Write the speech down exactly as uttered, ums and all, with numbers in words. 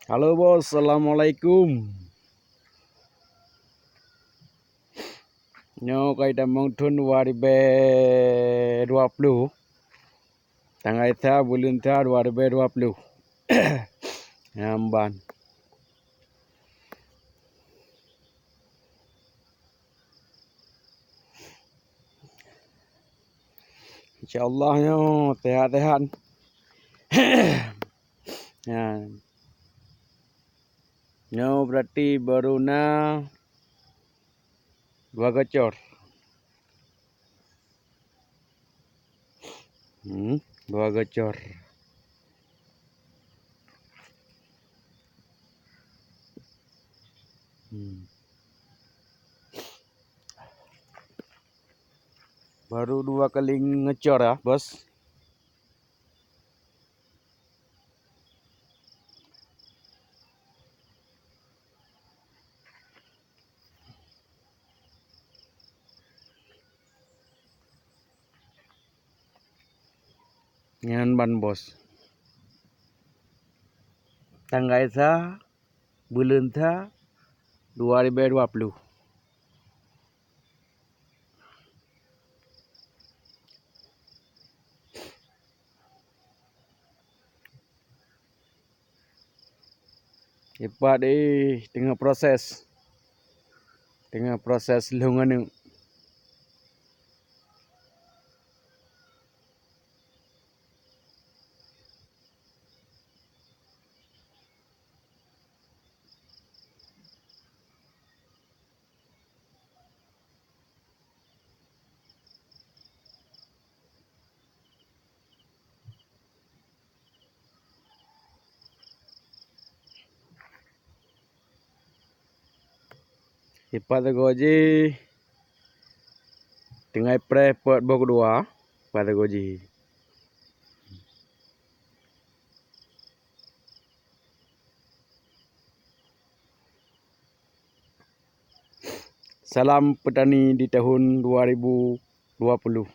Halo bos, assalamualaikum. Nyoe ka jitamong thon dua ribèe dua ploh. Tanggai sa buleuen sa dua ribèe dua ploh. Nyan ban. Insya Allah nyoe sehat-sehat. Nyan. Nyoe berarti baru na dua gocor. Hmm, dua gocor. Hmm. Baru dua kali ngecor ya, bos. Nyan ban bos. Tanggai sa, buleuen sa, dua ribèe dua ploh. Ipat, eh, teungoh proses. Teungoh proses lheueng aneuk. Ipat sagoe jih teungai preh peuet boh keudua, ipat sagoe jih. Salam petani di tahun dua ribu dua puluh.